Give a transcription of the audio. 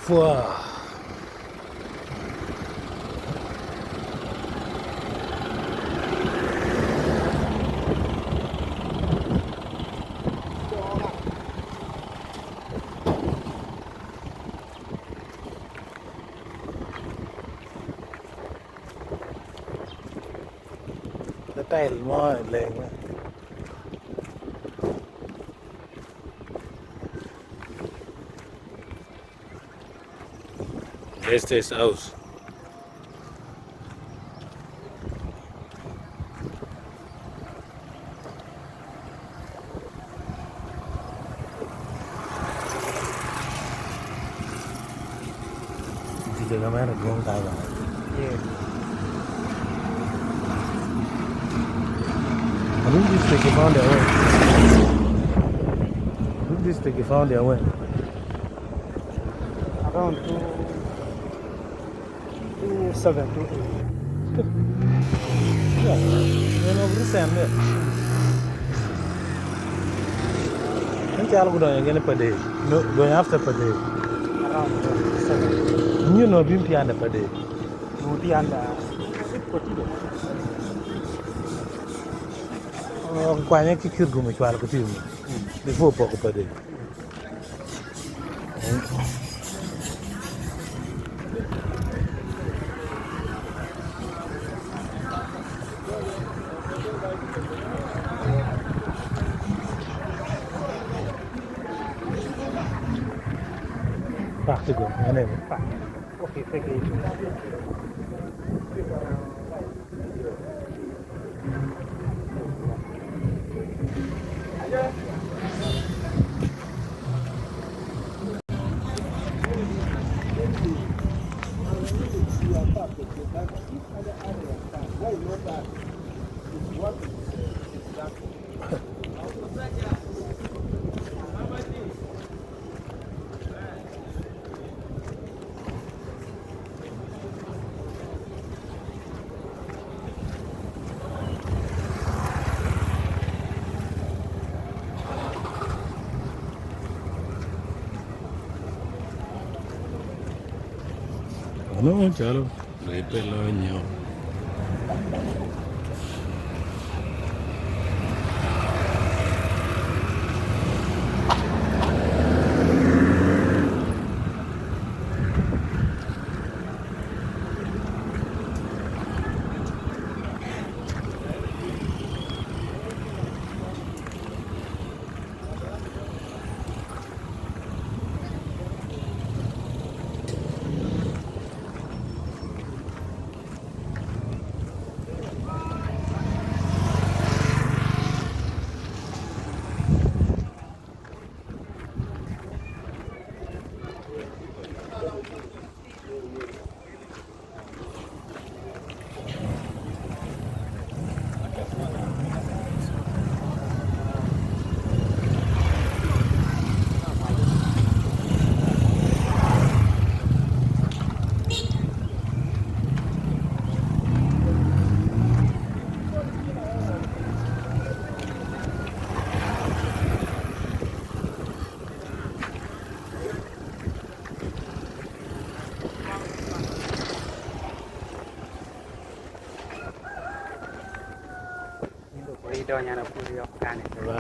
Pwa. Tail mo leng. Guest house. I think this they found their way. I think this they found their way. Around 2 2 7 2 8. Yeah, of recent there. En calo gudonyo gene pa day. No, going after pa day. Around 7. You know, bim pianda pa day. Nuti anda kotide. Oh, kwanya ki kir gumo chwalo ki timo. Before poko pa day. Practical, anyway. Okay, thank you. Ano calo ribbe loyo nyom. Idonyana pur yo kane. Ba.